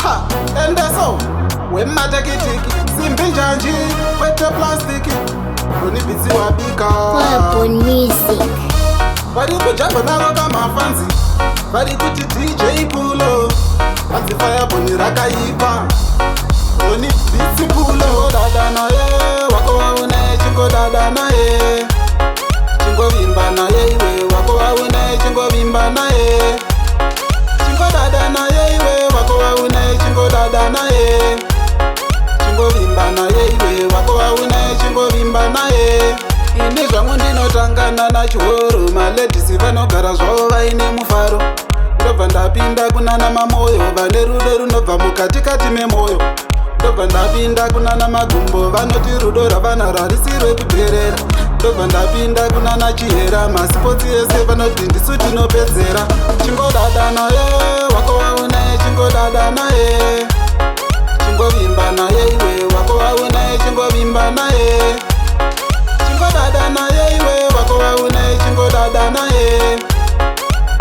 Ha, endeso wematekitiki, simbi njanji kwete plastiki, Ronnie Beats wabika. Firebone Music. Vari kujamba navo kamafanzi, vari kuti DJ Pulo, hanzi Firebone rakaipa. Ronnie Beats Pulo, dada naye wako waune, chingodada naye, chingovimba naye iwe wako waune, chingovimba naye, chingodada naye iwe wako waune, chingodada naye, chingovimba naye iwe wako waune, chingovimba naye. Ini zvangu ndinotangana nachihoro, maladies vanogara zvavo vaine mufaro. Ndobva ndapinda kunana Mamoyo, vane rudo runobva mukatikati memwoyo. Ndobva ndapinda kunana Magumbo, vanoti rudo ravana rarisi rwekudherera. Ndobva ndapinda kunana Chihera, masports ese vanoti ndisu tinopedzera. Chingodada naye wako waune, chingodada naye, chingovimba naye iwe wako waune, chingovimba naye, chingodada naye iwe wako waune, chingodada naye,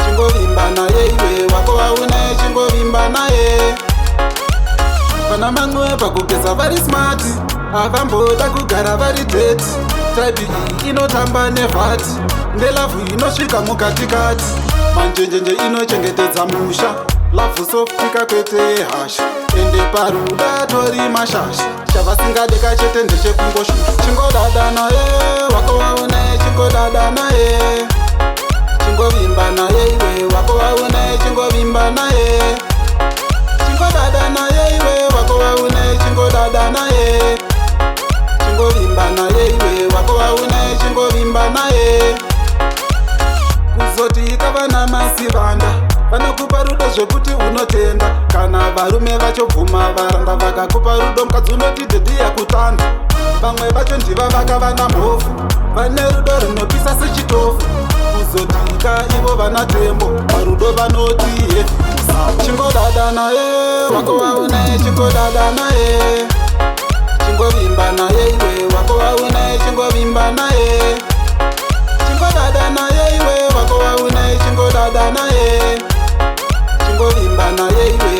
chingovimba naye iwe wako waune, chingovimba naye. Vana mamwe pakugeza vari smart, havamboda kugara vari dirty. Type iyi inotamba nevhati, ndelove inosvika mukatikati. Manjenjenje inochengetedza musha, love soft kakwete hasha, ende paruda tori mashasha. Chavasingadeka chete ndechekungoshushwa. Chingodada naye wako waune, chingodada naye, chingovimba naye iwe wako waune, chingovimba naye, chingodada naye iwe wako waune, chingodada naye, chingovimba naye iwe wako waune, chingovimba naye. Kuzoti kavana Masivanda, vanokupa rudo zvekuti unotenda. Kana varume vachobvuma varanda vakakupa rudo, mukadzi unoti daddy yakutanda. Vamwe vacho ndiva vakavana mhofu, vane rudo runopisa sechitofu. Kuzotika ivo vana Tembo, parudo vanoti heavy. Chingodada naye wako waune, chingodada naye, chingovimba naye iwe wako waune, chingovimba naye, chingodada naye iwe wako waune, chingodada naye, chingovimba naye iwe.